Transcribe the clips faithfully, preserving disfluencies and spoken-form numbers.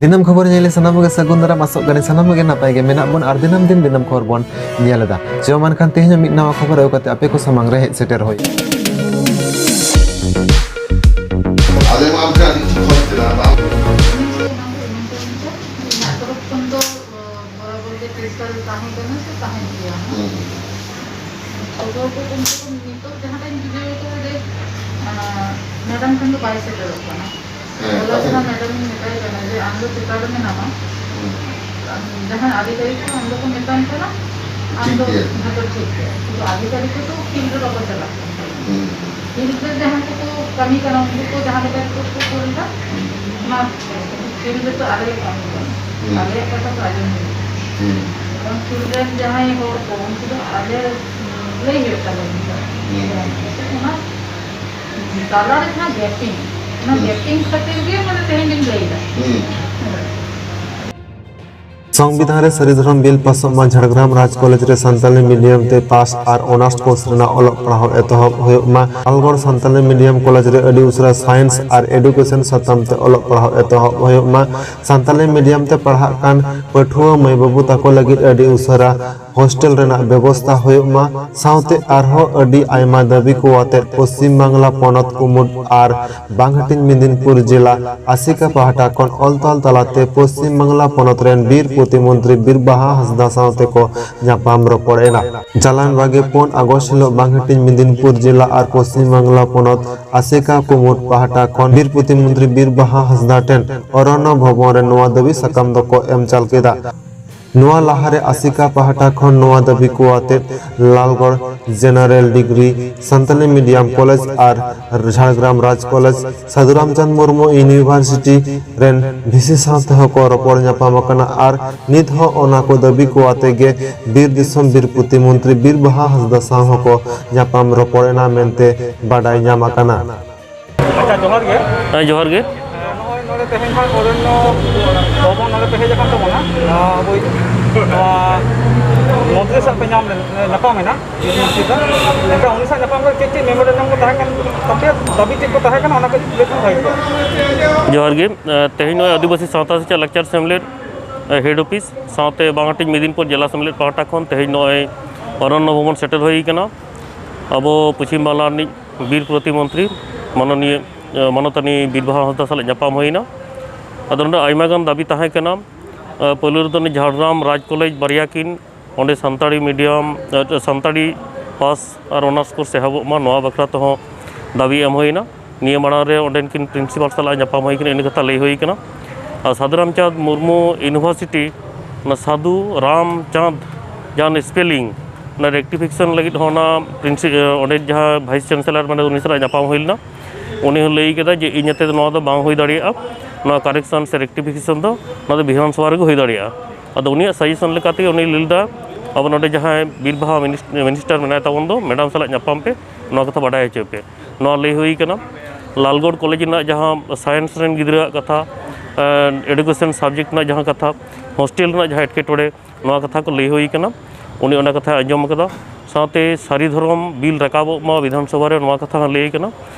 ᱫᱤᱱᱟᱹᱢ ᱠᱷᱚᱵᱚᱨ ᱧᱮᱞ ᱥᱟᱱᱟᱢ ᱜᱮ ᱥᱟᱹᱜᱩᱱ ᱫᱟᱨᱟᱢ, ᱟᱥᱚᱜ ᱠᱟᱹᱱᱟᱹᱧ ᱥᱟᱱᱟᱢ ᱜᱮ ᱱᱟᱯᱟᱭ ᱜᱮ ᱢᱮᱱᱟᱜ ᱵᱚᱱ ᱟᱨ ᱫᱤᱱᱟᱹᱢ ᱫᱤᱱ ᱫᱤᱱᱟᱹᱢ ᱠᱷᱚᱵᱚᱨ ᱵᱚᱱ ᱧᱮᱞ ᱮᱫᱟ᱾ ᱪᱚ ᱢᱟ ᱮᱱᱠᱷᱟᱱ ᱛᱮᱦᱮᱧ ᱦᱚᱸ ᱢᱤᱫ ᱱᱟᱣᱟ ᱠᱷᱚᱵᱚᱨ ᱟᱹᱜᱩ ᱠᱟᱛᱮ ᱟᱯᱮ ᱠᱚ ᱥᱟᱢᱟᱝ ᱨᱮ ᱦᱮᱡ ᱥᱮᱴᱮᱨ ᱦᱩᱭ᱾ ᱟᱞᱮ ᱢᱟ ᱟᱢ ᱴᱷᱮᱱ ᱟᱹᱰᱤ ᱠᱤᱪᱷᱩ ᱠᱷᱚᱡ ᱠᱮᱫᱟ, ᱟᱫᱚ ᱟᱢ ᱤᱧᱟᱹᱜ ᱛᱚᱨᱚᱯ ᱠᱷᱚᱱ ᱫᱚ, ᱵᱚᱨᱟᱵᱚᱨ ᱜᱮ ᱪᱮᱥᱴᱟ ᱫᱚ ᱛᱟᱦᱮᱸ ᱠᱟᱱᱟ ᱥᱮ ᱛᱟᱦᱮᱱ ᱜᱮᱭᱟ᱾ ᱦᱩᱸ᱾ ᱠᱷᱚᱵᱚᱨ ᱫᱚ ᱠᱚᱢ ᱥᱮ ᱠᱚᱢ ᱱᱤᱛᱚᱜ ᱡᱟᱦᱟᱸᱴᱟᱜ ᱤᱧ ᱵᱩᱡᱷᱟᱹᱣ ᱠᱟᱫᱟ ᱡᱮ, ᱟᱸ, ᱢᱮᱰᱟᱢ ᱴᱷᱮᱱ ᱫᱚ ᱵᱟᱭ ᱥᱮᱴᱮᱨᱚᱜ ᱠᱟᱱᱟ᱾ ᱦᱮᱸ, ᱦᱚᱞᱟ ᱠᱟᱛᱷᱟ ᱠᱷᱚᱱᱟᱜ ᱢᱮᱰᱟᱢ ᱤᱧ ᱢᱮᱛᱟᱭ ᱠᱟᱱᱟ ᱡᱮ, "ᱟᱢ ᱫᱚ ᱪᱮᱛᱟᱱ ᱨᱮ ᱢᱮᱱᱟᱢᱟ, ᱦᱩᱸ᱾ ᱟᱢ ᱡᱟᱦᱟᱸᱭ ᱟᱫᱷᱤᱠᱟᱨᱤᱠ ᱠᱚ, ᱟᱢ ᱫᱚᱠᱚ ᱢᱮᱛᱟᱢ ᱠᱟᱱᱟ, ᱟᱢ ᱴᱷᱤᱠ ᱫᱚ ᱜᱮᱭᱟ᱾ ᱡᱷᱚᱛᱚ ᱴᱷᱤᱠ ᱜᱮᱭᱟ, ᱠᱤᱱᱛᱩ ᱟᱫᱷᱤᱠᱟᱨᱤᱠ ᱠᱚ ᱛᱚ ᱯᱷᱤᱞᱰ ᱨᱮ ᱵᱟᱠᱚ ᱪᱟᱞᱟᱜ ᱠᱟᱱᱟ᱾ ᱦᱩᱸ᱾ ᱯᱷᱤᱞᱰ ᱨᱮ ᱡᱟᱦᱟᱸᱭ ᱠᱚᱠᱚ ᱠᱟᱹᱢᱤ ᱠᱟᱱᱟ, ᱩᱱᱠᱩ ᱠᱚ ᱡᱟᱦᱟᱸ ᱞᱮᱠᱟ ᱠᱚ ᱠᱚ ᱠᱩᱞ ᱮᱫᱟ, ᱦᱩᱸ᱾ ᱚᱱᱟ ᱯᱷᱤᱞᱰ ᱨᱮ ᱛᱚ ᱟᱞᱮ ᱞᱮ ᱠᱟᱹᱢᱤ ᱠᱟᱱᱟ, ᱦᱩᱸ᱾ ᱟᱞᱮᱭᱟᱜ ᱠᱟᱛᱷᱟ ᱛᱚ ᱟᱸᱡᱚᱢ ᱦᱩᱭᱩᱜᱼᱟ᱾ ᱦᱩᱸ᱾ ᱠᱟᱨᱚᱱ ᱯᱷᱤᱞᱰ ᱨᱮᱱ ᱡᱟᱦᱟᱸᱭ ᱦᱚᱲ ᱠᱚ, ᱩᱱᱠᱩ ᱫᱚ ᱟᱞᱮ, ᱩᱸ, ᱞᱟᱹᱭ ᱦᱩᱭᱩᱜ ᱛᱟᱞᱮᱭᱟ ᱱᱤᱛᱚᱜ᱾ ᱦᱩᱸ᱾ ᱚᱱᱟ ᱛᱟᱞᱟ ᱨᱮ ᱡᱟᱦᱟᱸ ᱜᱮᱯᱤᱝ, ᱚᱱᱟ ᱦᱩᱸ᱾ ᱜᱮᱯᱤᱝ ᱠᱷᱟᱹᱛᱤᱨ ᱜᱮ ᱢᱟᱱᱮ ᱛᱮᱦᱮᱧ ᱞᱤᱧ ᱞᱟᱹᱭ ᱮᱫᱟ᱾ ᱦᱩᱸ᱾ ᱥᱚᱝᱵᱤᱫᱷᱟᱱ ᱨᱮ ᱥᱟᱹᱨᱤ ᱫᱷᱚᱨᱚᱢ ᱵᱤᱞ ᱯᱟᱥᱚᱜ ᱢᱟ, ᱡᱷᱟᱲᱜᱨᱟᱢ ᱨᱟᱡᱽ ᱠᱚᱞᱮᱡᱽ ᱨᱮ ᱥᱟᱱᱛᱟᱞᱤ ᱢᱤᱰᱤᱭᱟᱢ ᱛᱮ ᱯᱟᱥ ᱟᱨ ᱚᱱᱟᱨᱥ ᱠᱳᱨᱥ ᱨᱮᱱᱟᱜ ᱚᱞᱚᱜ ᱯᱟᱲᱦᱟᱣ ᱮᱛᱚᱦᱚᱵ ᱦᱩᱭᱩᱜ ᱢᱟ, ᱞᱟᱞᱜᱚᱲ ᱥᱟᱱᱛᱟᱞᱤ ᱢᱤᱰᱤᱭᱟᱢ ᱠᱚᱞᱮᱡᱽ ᱨᱮ ᱟᱹᱰᱤ ᱩᱥᱟᱹᱨᱟ ᱥᱟᱭᱮᱱᱥ ᱟᱨ ᱮᱰᱩᱠᱮᱥᱚᱱ ᱥᱟᱛᱟᱢ ᱛᱮ ᱚᱞᱚᱜ ᱯᱟᱲᱦᱟᱣ ᱮᱛᱚᱦᱚᱵ ᱦᱩᱭᱩᱜ ᱢᱟ, ᱥᱟᱱᱛᱟᱞᱤ ᱢᱤᱰᱤᱭᱟᱢ ᱛᱮ ᱯᱟᱲᱦᱟᱜ ᱠᱟᱱ ᱯᱟᱹᱴᱷᱩᱣᱟᱹ ᱢᱟᱹᱭ ᱵᱟᱹᱵᱩ ᱛᱟᱠᱚ ᱞᱟᱹᱜᱤᱫ ᱟᱹᱰᱤ ᱩᱥᱟᱹᱨᱟ ᱦᱳᱥᱴᱮᱞ ᱨᱮᱱᱟᱜ ᱵᱮᱵᱚᱥᱛᱷᱟ ᱦᱩᱭᱩᱜ ᱢᱟ, ᱥᱟᱶᱛᱮ ᱟᱨᱦᱚᱸ ᱟᱹᱰᱤ ᱟᱭᱢᱟ ᱫᱟᱹᱵᱤ ᱠᱚ ᱟᱛᱮᱫ ᱯᱚᱥᱪᱤᱢ ᱵᱟᱝᱞᱟ ᱯᱚᱱᱚᱛ ᱠᱩᱢᱩᱴ ᱟᱨ ᱵᱟᱝᱦᱟᱹᱴᱤᱧ ᱢᱮᱫᱤᱱᱯᱩᱨ ᱡᱮᱞᱟ ᱟᱥᱮᱠᱟ ᱯᱟᱦᱴᱟ ᱠᱷᱚᱱ ᱚᱞ ᱛᱚᱞ ᱛᱟᱞᱟᱛᱮ ᱯᱚᱥᱪᱤᱢ ᱵᱟᱝᱞᱟ ᱯᱚᱱᱚᱛ ᱨᱮᱱ ᱵᱤᱨ ᱯᱨᱚᱛᱤᱢᱚᱱᱛᱨᱤ ᱵᱤᱨ ᱵᱟᱦᱟ ᱦᱟᱸᱥᱫᱟ ᱥᱟᱶᱛᱮ ᱠᱚ ᱧᱟᱯᱟᱢ ᱨᱚᱯᱚᱲ ᱮᱱᱟ᱾ ᱪᱟᱞᱟᱣᱮᱱ ᱵᱟᱜᱮ ᱯᱩᱱ ᱟᱜᱚᱥᱴ ᱦᱤᱞᱳᱜ ᱵᱟᱝᱦᱟᱹᱴᱤᱧ ᱢᱮᱫᱤᱱᱯᱩᱨ ᱡᱮᱞᱟ ᱟᱨ ᱯᱚᱥᱪᱤᱢ ᱵᱟᱝᱞᱟ ᱯᱚᱱᱚᱛ ᱟᱥᱮᱠᱟ ᱠᱩᱢᱩᱴ ᱯᱟᱦᱴᱟ ᱠᱷᱚᱱ ᱵᱤᱨ ᱯᱨᱚᱛᱤᱢᱚᱱᱛᱨᱤ ᱵᱤᱨ ᱵᱟᱦᱟ ᱦᱟᱸᱥᱫᱟ ᱴᱷᱮᱱ ᱚᱨᱚᱱᱱᱚ ᱵᱷᱚᱵᱚᱱ ᱨᱮ ᱱᱚᱣᱟ ᱫᱟᱹᱵᱤ ᱥᱟᱠᱟᱢ ᱫᱚᱠᱚ ᱮᱢ ᱪᱟᱞ ᱠᱮᱫᱟ᱾ ᱱᱚᱣᱟ ᱞᱟᱦᱟᱨᱮ ᱟᱥᱮᱠᱟ ᱯᱟᱦᱴᱟ ᱠᱷᱚᱱ ᱱᱚᱣᱟ ᱫᱟᱹᱵᱤ ᱠᱚ ᱟᱛᱮᱫ Lalgarh general degree Santali medium college ᱟᱨ ᱡᱷᱟᱲᱜᱨᱟᱢ ᱨᱟᱡᱽ ᱠᱚᱞᱮᱡᱽ, ᱥᱟᱹᱫᱷᱩ ᱨᱟᱢᱪᱟᱸᱫᱽ ᱢᱩᱨᱢᱩ ᱤᱭᱩᱱᱤᱵᱷᱟᱨᱥᱤᱴᱤ ᱨᱮᱱ ᱵᱷᱤᱥᱤ ᱥᱟᱶ ᱛᱮᱦᱚᱸ ᱠᱚ ᱨᱚᱯᱚᱲ ᱧᱟᱯᱟᱢ ᱟᱠᱟᱱᱟ ᱟᱨ ᱱᱤᱛ ᱦᱚᱸ ᱚᱱᱟ ᱠᱚ ᱫᱟᱹᱵᱤ ᱠᱚ ᱟᱛᱮ ᱜᱮ ᱵᱤᱨ ᱫᱤᱥᱚᱢ ᱵᱤᱨ ᱯᱨᱚᱛᱤᱢᱚᱱᱛᱨᱤ ᱵᱤᱨ ᱵᱟᱦᱟ ᱦᱟᱸᱥᱫᱟ ᱥᱟᱶ ᱦᱚᱸᱠᱚ ᱧᱟᱯᱟᱢ ᱨᱚᱯᱚᱲ ᱮᱱᱟ ᱢᱮᱱᱛᱮ ᱵᱟᱰᱟᱭ ᱧᱟᱢ ᱟᱠᱟᱱᱟ᱾ ᱟᱪᱪᱷᱟ, ᱡᱚᱦᱟᱨ ᱜᱮ᱾ ᱦᱮᱸ, ᱡᱚᱦᱟᱨ ᱜᱮ᱾ ᱦᱮᱸ, ᱱᱚᱜᱼᱚᱭ ᱱᱚᱰᱮ ᱛᱮᱦᱮᱧ ᱦᱟᱸᱜ ᱚᱨᱚᱱᱱᱚ ᱵᱷᱚᱵᱚᱱ ᱱᱚᱰᱮ ᱯᱮ ᱦᱮᱡ ᱟᱠᱟᱱ ᱛᱟᱵᱚᱱᱟ᱾ ᱱᱚᱣᱟ ᱟᱵᱚᱭᱤᱡ, ᱱᱚᱣᱟ ᱢᱚᱱᱛᱨᱤ ᱥᱟᱶ ᱯᱮ ᱧᱟᱢ ᱞᱮᱱ, ᱧᱟᱯᱟᱢ ᱮᱱᱟ, ᱢᱚᱱᱛᱨᱤ ᱥᱟᱶ᱾ ᱮᱱᱠᱷᱟᱱ ᱩᱱᱤ ᱥᱟᱶ ᱧᱟᱯᱟᱢ ᱠᱟᱛᱮ ᱪᱮᱫ ᱪᱮᱫ memorandum ᱠᱚ ᱛᱟᱦᱮᱸ ᱠᱟᱱ? ᱟᱯᱮᱭᱟᱜ ᱫᱟᱹᱵᱤ ᱪᱮᱫ ᱠᱚ ᱛᱟᱦᱮᱸ ᱠᱟᱱᱟ, ᱚᱱᱟ ᱠᱟᱹᱡ ᱞᱟᱹᱭ ᱞᱮᱠᱷᱟᱱ ᱵᱷᱟᱜᱮ ᱠᱚᱜᱼᱟ᱾ ᱡᱚᱦᱟᱨ ᱜᱮ᱾ ᱮ, ᱛᱮᱦᱮᱧ ᱱᱚᱜᱼᱚᱭ ᱟᱹᱫᱤᱵᱟᱹᱥᱤ ᱥᱟᱶᱛᱟ ᱥᱮᱪᱮᱫ ᱞᱟᱠᱪᱟᱨ ᱥᱮᱢᱞᱮᱫ, ᱮ, ᱦᱮᱰ ᱚᱯᱷᱤᱥ ᱥᱟᱶᱛᱮ ᱵᱟᱝᱦᱟᱴᱤᱧ ᱢᱮᱫᱤᱱᱯᱩᱨ ᱡᱮᱞᱟ ᱥᱮᱢᱞᱮᱫ ᱯᱟᱦᱴᱟ ᱠᱷᱚᱱ ᱛᱮᱦᱮᱧ ᱱᱚᱜᱼᱚᱭ ᱚᱨᱚᱱᱱᱚ ᱵᱷᱚᱵᱚᱱ ᱥᱮᱴᱮᱨ ᱦᱩᱭ ᱟᱠᱟᱱᱟ᱾ ᱟᱵᱚ ᱯᱚᱪᱷᱤᱢ ᱵᱟᱝᱞᱟ ᱨᱤᱱᱤᱡ ᱵᱤᱨ ᱯᱨᱚᱛᱤᱢᱚᱱᱛᱨᱤ ᱢᱟᱱᱚᱱᱤᱭᱟᱹ, ᱮ, ᱢᱟᱱᱚᱛᱟᱱᱤ ᱵᱤᱨᱵᱟᱦᱟ ᱦᱟᱸᱥᱫᱟ ᱥᱟᱞᱟᱜ ᱧᱟᱯᱟᱢ ᱦᱩᱭᱮᱱᱟ᱾ ᱟᱫᱚ ᱱᱚᱰᱮ ᱟᱭᱢᱟ ᱜᱟᱱ ᱫᱟᱹᱵᱤ ᱛᱟᱦᱮᱸ ᱠᱟᱱᱟ᱾ ᱮ, ᱯᱳᱭᱞᱳ ᱨᱮᱫᱚ ᱩᱱᱤ ᱡᱷᱟᱲᱜᱨᱟᱢ ᱨᱟᱡᱽ ᱠᱚᱞᱮᱡᱽ ᱵᱟᱨᱭᱟ ᱠᱤᱱ ᱚᱸᱰᱮ ᱥᱟᱱᱛᱟᱲᱤ ᱢᱤᱰᱤᱭᱟᱢ, ᱮ, ᱥᱟᱱᱛᱟᱲᱤ ᱯᱟᱥ ᱟᱨ ᱚᱱᱟᱨᱥ ᱠᱳᱨᱥ ᱮᱦᱚᱵᱚᱜ ᱢᱟ, ᱱᱚᱣᱟ ᱵᱟᱠᱷᱨᱟ ᱛᱮᱦᱚᱸ ᱫᱟᱹᱵᱤ ᱮᱢ ᱦᱩᱭᱮᱱᱟ᱾ ᱱᱤᱭᱟᱹ ᱢᱟᱲᱟᱝ ᱨᱮ ᱚᱸᱰᱮᱱ ᱠᱤᱱ ᱯᱨᱤᱱᱥᱤᱯᱟᱞ ᱥᱟᱞᱟᱜ ᱧᱟᱯᱟᱢ ᱦᱩᱭ ᱠᱟᱱᱟ, ᱤᱱᱟᱹ ᱠᱟᱛᱷᱟ ᱞᱟᱹᱭ ᱦᱩᱭ ᱠᱟᱱᱟ᱾ ᱟᱨ ᱥᱟᱫᱷᱩ ᱨᱟᱢᱪᱟᱸᱫᱽ ᱢᱩᱨᱢᱩ ᱤᱭᱩᱱᱤᱵᱷᱟᱨᱥᱤᱴᱤ, ᱚᱱᱟ ᱥᱟᱫᱷᱩ ᱨᱟᱢᱪᱟᱸᱫᱽ ᱡᱟᱦᱟᱸ ᱥᱯᱮᱞᱤᱝ, ᱚᱱᱟ ᱨᱮᱠᱴᱤᱯᱷᱤᱠᱮᱥᱚᱱ ᱞᱟᱹᱜᱤᱫ ᱦᱚᱸ ᱚᱱᱟ ᱯᱨᱤᱱᱥᱤ-, ᱚᱸᱰᱮ ᱡᱟᱦᱟᱸ ᱵᱷᱟᱭᱤᱥ ᱪᱟᱱᱥᱮᱞᱟᱨ ᱢᱮᱱᱟᱭᱟ, ᱩᱱᱤ ᱥᱟᱞᱟᱜ ᱧᱟᱯᱟᱢ ᱦᱩᱭ ᱞᱮᱱᱟ᱾ ᱩᱱᱤ ᱦᱚᱸ ᱞᱟᱹᱭ ᱠᱮᱫᱟ ᱡᱮ ᱤᱧ ᱟᱛᱮ ᱫᱚ ᱱᱚᱣᱟ ᱫᱚ ᱵᱟᱝ ᱦᱩᱭ ᱫᱟᱲᱮᱭᱟᱜᱼᱟ, ᱱᱚᱣᱟ ᱠᱟᱨᱮᱠᱥᱚᱱ ᱥᱮ ᱨᱮᱠᱴᱤᱯᱷᱤᱠᱮᱥᱚᱱ ᱫᱚ ᱱᱚᱣᱟ ᱫᱚ ᱵᱤᱫᱷᱟᱱ ᱥᱚᱵᱷᱟ ᱨᱮᱜᱮ ᱦᱩᱭ ᱫᱟᱲᱮᱭᱟᱜᱼᱟ᱾ ᱟᱫᱚ ᱩᱱᱤᱭᱟᱜ ᱥᱟᱡᱮᱥᱚᱱ ᱞᱮᱠᱟᱛᱮ ᱩᱱᱤ ᱞᱟᱹᱭ ᱞᱮᱫᱟ, ᱟᱵᱚ ᱱᱚᱰᱮ ᱡᱟᱦᱟᱸᱭ ᱵᱤᱨ ᱵᱟᱦᱟ ᱢᱤᱱᱤᱥ-, ᱢᱤᱱᱤᱥᱴᱟᱨ ᱢᱮᱱᱟᱭ ᱛᱟᱵᱚᱱ ᱫᱚ, ᱢᱮᱰᱟᱢ ᱥᱟᱞᱟᱜ ᱧᱟᱯᱟᱢ ᱯᱮ, ᱱᱚᱣᱟ ᱠᱟᱛᱷᱟ ᱵᱟᱰᱟᱭ ᱦᱚᱪᱚᱭ ᱯᱮ, ᱱᱚᱣᱟ ᱞᱟᱹᱭ ᱦᱩᱭ ᱠᱟᱱᱟ᱾ ᱞᱟᱞᱜᱚᱲ ᱠᱚᱞᱮᱡᱽ ᱨᱮᱱᱟᱜ ᱡᱟᱦᱟᱸ ᱥᱟᱭᱮᱱᱥ ᱨᱮᱱ ᱜᱤᱫᱽᱨᱟᱹᱣᱟᱜ ᱠᱟᱛᱷᱟ, ᱮᱰᱩᱠᱮᱥᱚᱱ ᱥᱟᱵᱡᱮᱠᱴ ᱨᱮᱱᱟᱜ ᱡᱟᱦᱟᱸ ᱠᱟᱛᱷᱟ, ᱦᱳᱥᱴᱮᱞ ᱨᱮᱱᱟᱜ ᱡᱟᱦᱟᱸ ᱮᱴᱠᱮᱴᱚᱬᱮ, ᱱᱚᱣᱟ ᱠᱟᱛᱷᱟ ᱠᱚ ᱞᱟᱹᱭ ᱦᱩᱭ ᱠᱟᱱᱟ᱾ ᱩᱱᱤ ᱚᱱᱟ ᱠᱟᱛᱷᱟᱭ ᱟᱸᱡᱚᱢ ᱟᱠᱟᱫᱟ᱾ ᱥᱟᱶᱛᱮ ᱥᱟᱹᱨᱤ ᱫᱷᱚᱨᱚᱢ ᱵᱤᱞ ᱨᱟᱠᱟᱵᱚᱜ ᱢᱟ ᱵᱤᱫᱷᱟᱱ ᱥᱚᱵᱷᱟ ᱨᱮ, ᱱᱚᱣᱟ ᱠᱟᱛᱷᱟ ᱦᱚᱸ ᱞᱟᱹᱭ ᱠᱟᱱᱟ᱾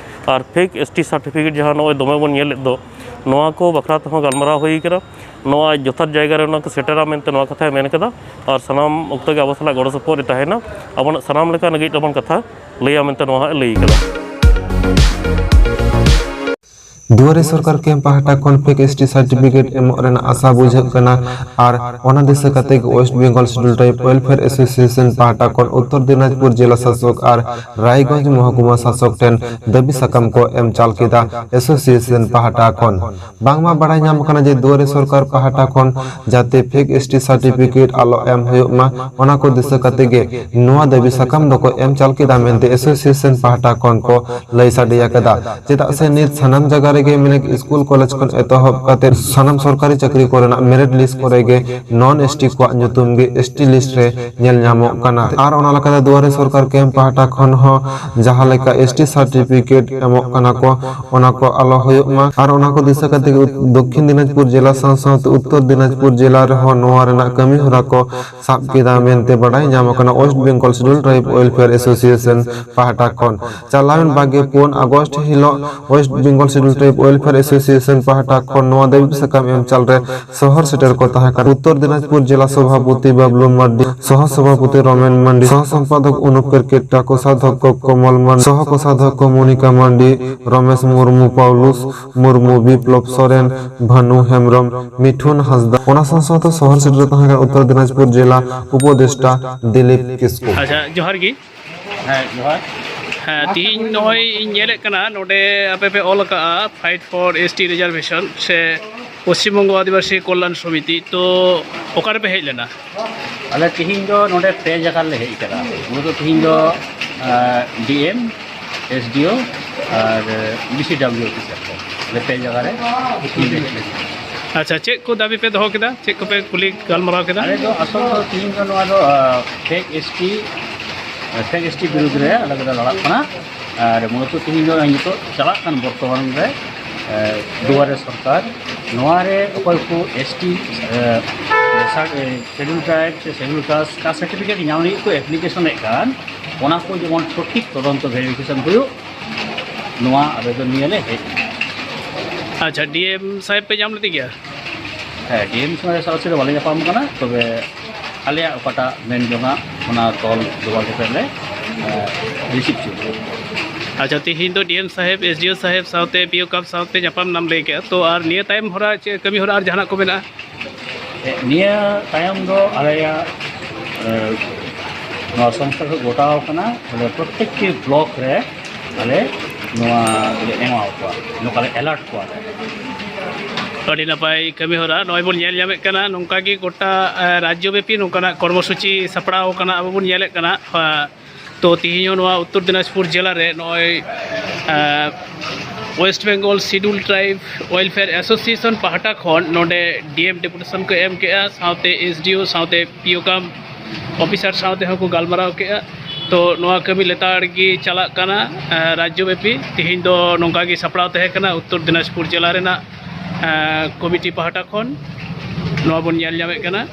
ᱟᱨ ᱯᱷᱮᱠ ᱮᱥ ᱴᱤ ᱥᱟᱨᱴᱤᱯᱷᱤᱠᱮᱴ ᱡᱟᱦᱟᱸ ᱱᱚᱜᱼᱚᱭ ᱫᱚᱢᱮ ᱵᱚᱱ ᱧᱮᱞᱮᱫ ᱫᱚ, ᱱᱚᱣᱟ ᱠᱚ ᱵᱟᱠᱷᱨᱟ ᱛᱮᱦᱚᱸ ᱜᱟᱞᱢᱟᱨᱟᱣ ᱦᱩᱭ ᱠᱟᱱᱟ᱾ ᱱᱚᱣᱟ ᱡᱚᱛᱷᱟᱛ ᱡᱟᱭᱜᱟ ᱨᱮ ᱚᱱᱟ ᱠᱚ ᱥᱮᱴᱮᱨᱟ ᱢᱮᱱᱛᱮ ᱱᱚᱣᱟ ᱠᱟᱛᱷᱟᱭ ᱢᱮᱱ ᱠᱟᱫᱟ᱾ ᱟᱨ ᱥᱟᱱᱟᱢ ᱚᱠᱛᱚ ᱜᱮ ᱟᱵᱚ ᱥᱟᱞᱟᱜ ᱜᱚᱲᱚ ᱥᱚᱯᱚᱦᱚᱫ ᱨᱮ ᱛᱟᱦᱮᱱᱟ, ᱟᱵᱚᱱᱟᱜ ᱥᱟᱱᱟᱢ ᱞᱮᱠᱟᱱ ᱞᱟᱹᱜᱤᱫ ᱛᱮᱵᱚᱱ ᱠᱟᱛᱷᱟ ᱞᱟᱹᱭᱟ ᱢᱮᱱᱛᱮ ᱱᱚᱣᱟ ᱦᱟᱸᱜ ᱞᱟᱹᱭ ᱠᱟᱱᱟ᱾ ᱫᱩᱣᱟᱨᱮ ᱥᱚᱨᱠᱟᱨ ᱠᱮᱢᱯ ᱯᱟᱦᱴᱟ ᱠᱷᱚᱱ ᱯᱷᱮᱠ ᱮᱥ ᱴᱤ ᱥᱟᱨᱴᱤᱯᱷᱤᱠᱮᱴ ᱮᱢᱚᱜ ᱨᱮᱱᱟᱜ ᱟᱥᱟ ᱵᱩᱡᱷᱟᱹᱜ ᱠᱟᱱᱟ᱾ ᱟᱨ ᱚᱱᱟ ᱫᱤᱥᱟᱹ ᱠᱟᱛᱮ ᱜᱮ West Bengal schedule tribe welfare association ᱯᱟᱦᱴᱟ ᱠᱷᱚᱱ ᱩᱛᱛᱚᱨ ᱫᱤᱱᱟᱡᱽᱯᱩᱨ ᱡᱮᱞᱟ ᱥᱟᱥᱚᱠ ᱟᱨ ᱨᱟᱭᱜᱚᱸᱡᱽ ᱢᱚᱦᱠᱩᱢᱟ ᱥᱟᱥᱚᱠ ᱴᱷᱮᱱ ᱫᱟᱹᱵᱤ ᱥᱟᱠᱟᱢ ᱠᱚ ᱮᱢ ᱪᱟᱞ ᱠᱮᱫᱟ ᱮᱥᱳᱥᱤᱭᱮᱥᱚᱱ ᱯᱟᱦᱴᱟ ᱠᱷᱚᱱ᱾ ᱵᱟᱝᱢᱟ ᱵᱟᱲᱟᱭ ᱧᱟᱢ ᱟᱠᱟᱱᱟ ᱡᱮ ᱫᱩᱣᱟᱨᱮ ᱥᱚᱨᱠᱟᱨ ᱯᱟᱦᱴᱟ ᱠᱷᱚᱱ ᱡᱟᱛᱮ ᱯᱷᱮᱠ ᱮᱥ ᱴᱤ ᱥᱟᱨᱴᱤᱯᱷᱤᱠᱮᱴ ᱟᱞᱚ ᱮᱢ ᱦᱩᱭᱩᱜ ᱢᱟ, ᱚᱱᱟ ᱠᱚ ᱫᱤᱥᱟᱹ ᱠᱟᱛᱮ ᱜᱮ ᱱᱚᱣᱟ ᱫᱟᱹᱵᱤ ᱥᱟᱠᱟᱢ ᱫᱚᱠᱚ ᱮᱢ ᱪᱟᱞ ᱠᱮᱫᱟ ᱢᱮᱱᱛᱮ ᱮᱥᱳᱥᱤᱭᱮᱥᱚᱱ ᱯᱟᱦᱴᱟ ᱠᱷᱚᱱ ᱠᱚ ᱞᱟᱹᱭ ᱥᱟᱰᱮ ᱟᱠᱟᱫᱟ᱾ ᱪᱮᱫᱟᱜ ᱥᱮ ᱱᱤᱛ ᱥᱟᱱᱟᱢ ᱡᱟᱭᱜᱟ ᱨᱮ ᱜᱮ ᱢᱮᱱᱮᱠ ᱥᱠᱩᱞ ᱠᱚᱞᱮᱡᱽ ᱠᱷᱚᱱ ᱮᱛᱚᱦᱚᱵ ᱠᱟᱛᱮ ᱥᱟᱱᱟᱢ ᱥᱚᱨᱠᱟᱨᱤ ᱪᱟᱹᱠᱨᱤ ᱠᱚᱨᱮᱱᱟᱜ ᱢᱮᱨᱤᱴ ᱞᱤᱥᱴ ᱠᱚᱨᱮ ᱜᱮ ᱱᱚᱱ ᱮᱥ ᱴᱤ ᱠᱚᱣᱟᱜ ᱧᱩᱛᱩᱢ ᱜᱮ ᱮᱥ ᱴᱤ ᱞᱤᱥᱴ ᱨᱮ ᱧᱮᱞ ᱧᱟᱢᱚᱜ ᱠᱟᱱᱟ᱾ ᱟᱨ ᱚᱱᱟ ᱞᱮᱠᱟᱛᱮ ᱫᱩᱣᱟᱨᱮ ᱥᱚᱨᱠᱟᱨ ᱠᱮᱢᱯ ᱯᱟᱦᱴᱟ ᱠᱷᱚᱱ ᱦᱚᱸ ᱡᱟᱦᱟᱸ ᱞᱮᱠᱟ ᱮᱥ ᱴᱤ ᱥᱟᱨᱴᱤᱯᱷᱤᱠᱮᱴ ᱮᱢᱚᱜ ᱠᱟᱱᱟ ᱠᱚ, ᱚᱱᱟ ᱠᱚ ᱟᱞᱚ ᱦᱩᱭᱩᱜ ᱢᱟ᱾ ᱟᱨ ᱚᱱᱟ ᱠᱚ ᱫᱤᱥᱟᱹ ᱠᱟᱛᱮ ᱜᱮ ᱩᱛ-, ᱫᱚᱠᱠᱷᱤᱱ ᱫᱤᱱᱟᱡᱽᱯᱩᱨ ᱡᱮᱞᱟ ᱥᱟᱶ ᱥᱟᱶᱛᱮ ᱩᱛᱛᱚᱨ ᱫᱤᱱᱟᱡᱽᱯᱩᱨ ᱡᱮᱞᱟ ᱨᱮᱦᱚᱸ ᱱᱚᱣᱟ ᱨᱮᱱᱟᱜ ᱠᱟᱹᱢᱤ ᱦᱚᱨᱟ ᱠᱚ ᱥᱟᱵ ᱠᱮᱫᱟ ᱢᱮᱱᱛᱮ ᱵᱟᱰᱟᱭ ᱧᱟᱢ ᱟᱠᱟᱱᱟ West Bengal schedule tribe welfare association ᱯᱟᱦᱴᱟ ᱠᱷᱚᱱ᱾ ᱪᱟᱞᱟᱣᱮᱱ ᱵᱟᱜᱮ ᱯᱩᱱ ᱟᱜᱚᱥᱴ ᱦᱤᱞᱳᱜ West Bengal schedule tribe welfare association ᱯᱟᱦᱴᱟ ᱠᱷᱚᱱ ᱱᱚᱣᱟ ᱫᱟᱹᱵᱤ ᱥᱟᱠᱟᱢ ᱮᱢ ᱪᱟᱞ ᱨᱮ ᱥᱚᱦᱚᱨ ᱥᱮᱴᱮᱨ ᱠᱚ ᱛᱟᱦᱮᱸ ᱠᱟᱱᱟ ᱩᱛᱛᱚᱨ ᱫᱤᱱᱟᱡᱽᱯᱩᱨ ᱡᱮᱞᱟ ᱥᱚᱵᱷᱟᱯᱚᱛᱤ ᱵᱟᱵᱞᱩ ᱢᱟᱨᱰᱤ, ᱥᱚᱦᱚ ᱥᱚᱵᱷᱟᱯᱚᱛᱤ ᱨᱚᱢᱮᱱ ᱢᱟᱱᱰᱤ, ᱥᱚᱦᱚ ᱥᱚᱢᱯᱟᱫᱚᱠ ᱚᱱᱩᱯ ᱠᱮᱨᱠᱮᱴᱟ, ᱠᱳᱥᱟᱫᱷᱚᱠᱠᱚ ᱠᱚᱢᱚᱞ ᱢᱟᱱᱰᱤ, ᱥᱚᱦᱚ ᱠᱳᱥᱟᱫᱷᱚᱠᱠᱚ ᱢᱚᱱᱤᱠᱟ ᱢᱟᱱᱰᱤ, ᱨᱚᱢᱮᱥ ᱢᱩᱨᱢᱩ, ᱯᱟᱣᱞᱩᱥ ᱢᱩᱨᱢᱩ, ᱵᱤᱯᱞᱚᱵ ᱥᱚᱨᱮᱱ, ᱵᱷᱟᱱᱩ ᱦᱮᱢᱵᱨᱚᱢ, ᱢᱤᱴᱷᱩᱱ ᱦᱟᱸᱥᱫᱟ᱾ ᱚᱱᱟ ᱥᱟᱶ ᱥᱟᱶᱛᱮ ᱥᱚᱦᱚᱨ ᱥᱮᱴᱮᱨ ᱛᱟᱦᱮᱸ ᱠᱟᱱᱟ ᱩᱛᱛᱚᱨ ᱫᱤᱱᱟᱡᱽᱯᱩᱨ ᱡᱮᱞᱟ ᱩᱯᱚᱫᱮᱥᱴᱟ ᱫᱤᱞᱤᱯ ᱠᱤᱥᱠᱩ᱾ ᱟᱪᱪᱷᱟ, ᱡᱚᱦᱟᱨ ᱜᱮ᱾ ᱦᱮᱸ, ᱡᱚᱦᱟᱨ᱾ ᱦᱮᱸ, ᱛᱤᱦᱤᱧ ᱱᱚᱜᱼᱚᱭ ᱤᱧ ᱧᱮᱞᱮᱫ ᱠᱟᱱᱟ ᱱᱚᱰᱮ ᱟᱯᱮ ᱯᱮ ᱚᱞ ᱟᱠᱟᱫᱼᱟ Fight for S T Reservation ᱥᱮ ᱯᱚᱥᱪᱤᱢ ᱵᱚᱝᱜᱚ ᱟᱹᱫᱤᱵᱟᱹᱥᱤ ᱠᱚᱞᱭᱟᱱ ᱥᱚᱢᱤᱛᱤ, ᱛᱚ ᱚᱠᱟ ᱨᱮᱯᱮ ᱦᱮᱡ ᱞᱮᱱᱟ? ᱟᱞᱮ ᱛᱤᱦᱤᱧ ᱫᱚ ᱱᱚᱰᱮ ᱯᱮ ᱡᱟᱭᱜᱟ ᱨᱮᱞᱮ ᱦᱮᱡ ᱟᱠᱟᱱᱟ᱾ ᱢᱩᱞᱚᱛᱚ ᱛᱤᱦᱤᱧ ᱫᱚ, ᱟᱸ, ᱰᱤ ᱮᱢ, ᱮᱥ ᱰᱤ ᱳ ᱟᱨ ᱵᱤ ᱥᱤ ᱰᱟᱵᱞᱤᱭᱩ ᱚᱯᱷᱤᱥᱟᱨ ᱠᱚ, ᱟᱞᱮ ᱯᱮ ᱡᱟᱭᱜᱟ ᱨᱮ ᱛᱤᱦᱤᱧ ᱞᱮ ᱦᱮᱡ ᱞᱮᱱᱟ᱾ ᱟᱪᱪᱷᱟ, ᱪᱮᱫ ᱠᱚ ᱫᱟᱹᱵᱤ ᱯᱮ ᱫᱚᱦᱚ ᱠᱮᱫᱟ? ᱪᱮᱫ ᱠᱚᱯᱮ ᱠᱩᱞᱤ ᱜᱟᱞᱢᱟᱨᱟᱣ ᱠᱮᱫᱟ? ᱟᱞᱮ ᱫᱚ ᱟᱥᱚᱞ ᱫᱚ ᱛᱤᱦᱤᱧ ᱫᱚ ᱱᱚᱣᱟ ᱫᱚ, ᱟᱸ, fake S T, fake S T ᱵᱤᱨᱩᱫᱽ ᱨᱮ ᱟᱞᱮ ᱫᱚᱞᱮ ᱞᱟᱲᱟᱜ ᱠᱟᱱᱟ᱾ ᱟᱨ ᱢᱩᱞᱚᱛᱚ ᱛᱤᱦᱤᱧ ᱫᱚ ᱱᱤᱛᱚᱜ ᱪᱟᱞᱟᱜ ᱠᱟᱱ ᱵᱚᱨᱛᱚᱢᱟᱱ ᱨᱮ, ᱮ, ᱫᱩᱣᱟᱨᱮ ᱥᱚᱨᱠᱟᱨ, ᱱᱚᱣᱟ ᱨᱮ ᱚᱠᱚᱭ ᱠᱚ ᱮᱥ ᱴᱤ, ᱮ, ᱥᱟ-, ᱮ, ᱥᱮᱰᱩᱞ ᱴᱨᱟᱭᱤᱵᱽ ᱥᱮ ᱥᱮᱰᱩᱞ ᱠᱟᱥᱴ, ᱠᱟᱥᱴ ᱥᱟᱨᱴᱤᱯᱷᱤᱠᱮᱴ ᱧᱟᱢ ᱞᱟᱹᱜᱤᱫ ᱠᱚ ᱮᱯᱞᱤᱠᱮᱥᱚᱱᱮᱫ ᱠᱟᱱ, ᱚᱱᱟ ᱠᱚ ᱡᱮᱢᱚᱱ ᱥᱚᱴᱷᱤᱠ ᱛᱚᱫᱚᱱᱛᱚ ᱵᱷᱮᱨᱤᱯᱷᱤᱠᱮᱥᱚᱱ ᱦᱩᱭᱩᱜ, ᱱᱚᱣᱟ ᱟᱵᱮᱫᱚᱱ ᱱᱤᱭᱮ ᱞᱮ ᱦᱮᱡ ᱮᱱᱟ᱾ ᱟᱪᱪᱷᱟ, ᱰᱤ ᱮᱢ ᱥᱟᱦᱮᱵᱽ ᱯᱮ ᱧᱟᱢ ᱞᱮᱫᱮ ᱜᱮᱭᱟ? ᱦᱮᱸ, ᱰᱤ ᱮᱢ ᱥᱚᱸᱜᱮ ᱥᱚᱨᱟᱥᱚᱨᱤ ᱵᱟᱞᱮ ᱧᱟᱯᱟᱢ ᱠᱟᱱᱟ, ᱛᱚᱵᱮ ᱟᱞᱮᱭᱟᱜ ᱚᱠᱟᱴᱟᱜ ᱢᱮᱱ ᱡᱚᱝᱟᱜ, ᱚᱱᱟ ᱛᱚᱞ ᱡᱚᱜᱟᱲ ᱠᱟᱛᱮ ᱞᱮ, ᱮ, ᱨᱤᱥᱤᱵᱷ ᱦᱚᱪᱚ ᱠᱚᱣᱟ᱾ ᱟᱪᱪᱷᱟ, ᱛᱤᱦᱤᱧ ᱫᱚ ᱰᱤ ᱮᱢ ᱥᱟᱦᱮᱵᱽ, ᱮᱥ ᱰᱤ ᱳ ᱥᱟᱦᱮᱵᱽ ᱥᱟᱶᱛᱮ ᱯᱤ ᱳ ᱠᱟᱯ ᱥᱟᱶᱛᱮ ᱧᱟᱯᱟᱢ ᱮᱱᱟᱢ ᱞᱟᱹᱭ ᱠᱮᱜᱼᱟ, ᱛᱚ ᱟᱨ ᱱᱤᱭᱟᱹ ᱛᱟᱭᱚᱢ ᱦᱚᱨᱟ ᱪᱮᱫ ᱠᱟᱹᱢᱤ ᱦᱚᱨᱟ ᱟᱨ ᱡᱟᱦᱟᱱᱟᱜ ᱠᱚ ᱢᱮᱱᱟᱜᱼᱟ? ᱮ, ᱱᱤᱭᱟᱹ ᱛᱟᱭᱚᱢ ᱫᱚ ᱟᱞᱮᱭᱟᱜ, ᱮ, ᱱᱚᱣᱟ ᱥᱚᱝᱥᱛᱷᱟ ᱠᱷᱚᱱ ᱜᱚᱴᱟᱣ ᱠᱟᱱᱟ, ᱵᱚᱞᱮ ᱯᱨᱚᱛᱛᱮᱠᱴᱤ ᱵᱞᱚᱠ ᱨᱮ ᱟᱞᱮ ᱱᱚᱣᱟ ᱞᱮ ᱮᱢᱟ ᱠᱚᱣᱟ, ᱱᱚᱝᱠᱟ ᱞᱮ ᱮᱞᱟᱨᱴ ᱠᱚᱣᱟ ᱞᱮ᱾ ᱟᱹᱰᱤ ᱱᱟᱯᱟᱭ ᱠᱟᱹᱢᱤ ᱦᱚᱨᱟ᱾ ᱱᱚᱜᱼᱚᱭ ᱵᱚᱱ ᱧᱮᱞ ᱧᱟᱢᱮᱫ ᱠᱟᱱᱟ, ᱱᱚᱝᱠᱟ ᱜᱮ ᱜᱚᱴᱟ, ᱮ, ᱨᱟᱡᱽᱡᱚ ᱵᱮᱯᱤ ᱱᱚᱝᱠᱟᱱᱟᱜ ᱠᱚᱨᱢᱚᱥᱩᱪᱤ ᱥᱟᱯᱲᱟᱣ ᱟᱠᱟᱱᱟ, ᱟᱵᱚ ᱵᱚᱱ ᱧᱮᱞᱮᱫ ᱠᱟᱱᱟ᱾ ᱟ, ᱛᱚ ᱛᱤᱦᱤᱧ ᱦᱚᱸ ᱱᱚᱣᱟ ᱩᱛᱛᱚᱨ ᱫᱤᱱᱟᱡᱽᱯᱩᱨ ᱡᱮᱞᱟ ᱨᱮ ᱱᱚᱜᱼᱚᱭ, ᱮ, West Bengal Scheduled Tribe Welfare Association ᱯᱟᱦᱴᱟ ᱠᱷᱚᱱ ᱱᱚᱰᱮ ᱰᱤ ᱮᱢ ᱰᱮᱯᱩᱴᱮᱥᱚᱱ ᱠᱚ ᱮᱢ ᱠᱮᱜᱼᱟ, ᱥᱟᱶᱛᱮ ᱮᱥ ᱰᱤ ᱳ ᱥᱟᱶᱛᱮ ᱯᱤ ᱳ ᱠᱟᱢ ᱚᱯᱷᱤᱥᱟᱨ ᱥᱟᱶ ᱛᱮᱦᱚᱸ ᱠᱚ ᱜᱟᱞᱢᱟᱨᱟᱣ ᱠᱮᱜᱼᱟ᱾ ᱛᱚ ᱱᱚᱣᱟ ᱠᱟᱹᱢᱤ ᱞᱮᱛᱟᱲ ᱜᱮ ᱪᱟᱞᱟᱜ ᱠᱟᱱᱟ᱾ ᱟᱸ, ᱨᱟᱡᱽᱡᱚ ᱵᱮᱯᱤ ᱛᱮᱦᱮᱧ ᱫᱚ ᱱᱚᱝᱠᱟ ᱜᱮ ᱥᱟᱯᱲᱟᱣ ᱛᱟᱦᱮᱸ ᱠᱟᱱᱟ ᱩᱛᱛᱚᱨ ᱫᱤᱱᱟᱡᱽᱯᱩᱨ ᱡᱮᱞᱟ ᱨᱮᱱᱟᱜ, ᱟᱸ, ᱠᱚᱢᱤᱴᱤ ᱯᱟᱦᱴᱟ ᱠᱷᱚᱱ᱾ ᱱᱚᱣᱟ ᱵᱚᱱ ᱧᱮᱞ ᱧᱟᱢᱮᱫ ᱠᱟᱱᱟ᱾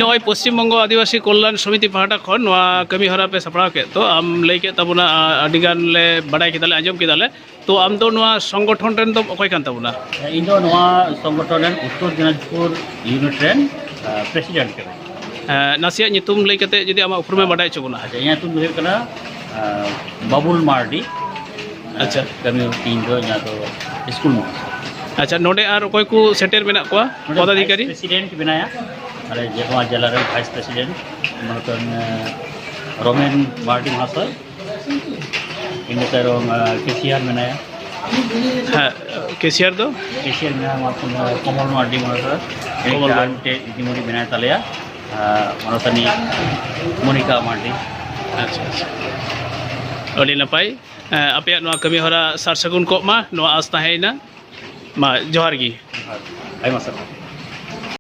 ᱱᱚᱜᱼᱚᱭ ᱯᱚᱥᱪᱤᱢ ᱵᱚᱝᱜᱚ ᱟᱹᱫᱤᱵᱟᱹᱥᱤ ᱠᱚᱞᱭᱟᱱ ᱥᱚᱢᱤᱛᱤ ᱯᱟᱦᱴᱟ ᱠᱷᱚᱱ ᱱᱚᱣᱟ ᱠᱟᱹᱢᱤ ᱦᱚᱨᱟ ᱯᱮ ᱥᱟᱯᱲᱟᱣ ᱠᱮᱫ, ᱛᱚ ᱟᱢ ᱞᱟᱹᱭ ᱠᱮᱫ ᱛᱟᱵᱚᱱᱟ, ᱟᱸ, ᱟᱹᱰᱤ ᱜᱟᱱ ᱞᱮ ᱵᱟᱰᱟᱭ ᱠᱮᱫᱟ, ᱞᱮ ᱟᱸᱡᱚᱢ ᱠᱮᱫᱟ ᱞᱮ᱾ ᱛᱚ ᱟᱢ ᱫᱚ ᱱᱚᱣᱟ ᱥᱚᱝᱜᱚᱴᱷᱚᱱ ᱨᱮᱱ ᱫᱚᱢ ᱚᱠᱚᱭ ᱠᱟᱱ ᱛᱟᱵᱚᱱᱟ? ᱤᱧ ᱫᱚ ᱱᱚᱣᱟ ᱥᱚᱝᱜᱚᱴᱷᱚᱱ ᱨᱮᱱ ᱩᱛᱛᱚᱨ ᱫᱤᱱᱟᱡᱽᱯᱩᱨ ᱤᱭᱩᱱᱤᱴ ᱨᱮᱱ, ᱟᱸ, ᱯᱨᱮᱥᱤᱰᱮᱱᱴ ᱠᱟᱹᱱᱟᱹᱧ᱾ ᱮᱸ, ᱱᱟᱥᱮᱭᱟᱜ ᱧᱩᱛᱩᱢ ᱞᱟᱹᱭ ᱠᱟᱛᱮ ᱡᱩᱫᱤ ᱟᱢᱟᱜ ᱩᱯᱨᱩᱢᱮᱢ ᱵᱟᱰᱟᱭ ᱦᱚᱪᱚ ᱵᱚᱱᱟ᱾ ᱟᱪᱪᱷᱟ, ᱤᱧᱟᱹᱜ ᱧᱩᱛᱩᱢ ᱫᱚ ᱦᱩᱭᱩᱜ ᱠᱟᱱᱟ, ᱟᱸ, ᱵᱟᱵᱩᱞ ᱢᱟᱨᱰᱤ᱾ ᱟᱪᱪᱷᱟ᱾ ᱠᱟᱹᱢᱤ ᱤᱧ ᱫᱚ ᱡᱟᱦᱟᱸ ᱫᱚ ᱥᱠᱩᱞ ᱢᱟᱥᱴᱟᱨ᱾ ᱟᱪᱪᱷᱟ, ᱱᱚᱰᱮ ᱟᱨ ᱚᱠᱚᱭ ᱠᱚ ᱥᱮᱴᱮᱨ ᱢᱮᱱᱟᱜ ᱠᱚᱣᱟ ᱱᱚᱰᱮ ᱯᱚᱫᱟᱫᱷᱤᱠᱟᱨᱤ? ᱵᱷᱟᱭᱤᱥ ᱯᱨᱮᱥᱤᱰᱮᱱᱴ ᱢᱮᱱᱟᱭᱟ, ᱟᱞᱮ ᱡᱮ ᱱᱚᱣᱟ ᱡᱮᱞᱟ ᱨᱮᱱ ᱵᱷᱟᱭᱤᱥ ᱯᱨᱮᱥᱤᱰᱮᱱᱴ, ᱢᱟᱱᱚᱛᱟᱱ, ᱟᱸ, ᱨᱚᱢᱮᱱ ᱢᱟᱨᱰᱤ ᱢᱚᱦᱟᱥᱚᱭ᱾ ᱤᱱᱟᱹ ᱛᱟᱭᱚᱢ, ᱟᱸ, ᱠᱮᱥᱤᱭᱟᱨ ᱢᱮᱱᱟᱭᱟ᱾ ᱦᱮᱸ, ᱠᱮᱥᱤᱭᱟᱨ ᱫᱚ? ᱠᱮᱥᱤᱭᱟᱨ ᱢᱮᱱᱟᱭᱟ ᱢᱟ-, ᱠᱚᱢᱚᱞ ᱢᱟᱨᱰᱤ ᱢᱚᱦᱟᱥᱚᱭ᱾ ᱤᱱᱟᱹ ᱠᱚᱢᱚᱞ ᱛᱟᱭᱚᱢ ᱢᱟᱨᱰᱤ᱾ ᱢᱤᱫᱴᱮᱡ ᱫᱤᱫᱤᱢᱩᱱᱤ ᱢᱮᱱᱟᱭ ᱛᱟᱞᱮᱭᱟ, ᱟᱸ, ᱢᱟᱱᱚᱛᱟᱱᱤ ᱢᱚᱱᱤᱠᱟ ᱢᱟᱨᱰᱤ᱾ ᱟᱪᱪᱷᱟ, ᱟᱪᱪᱷᱟ᱾ ᱟᱹᱰᱤ ᱱᱟᱯᱟᱭ᱾ ᱮᱸ, ᱟᱯᱮᱭᱟᱜ ᱱᱚᱣᱟ ᱠᱟᱹᱢᱤ ᱦᱚᱨᱟ ᱥᱟᱨ ᱥᱟᱹᱜᱩᱱ ᱠᱚᱜ ᱢᱟ, ᱱᱚᱣᱟ ᱟᱸᱥ ᱛᱟᱦᱮᱸᱭᱮᱱᱟ᱾ ᱢᱟ, ᱡᱚᱦᱟᱨ ᱜᱮ᱾ ᱟᱭᱢᱟ ᱥᱟᱨᱦᱟᱣ᱾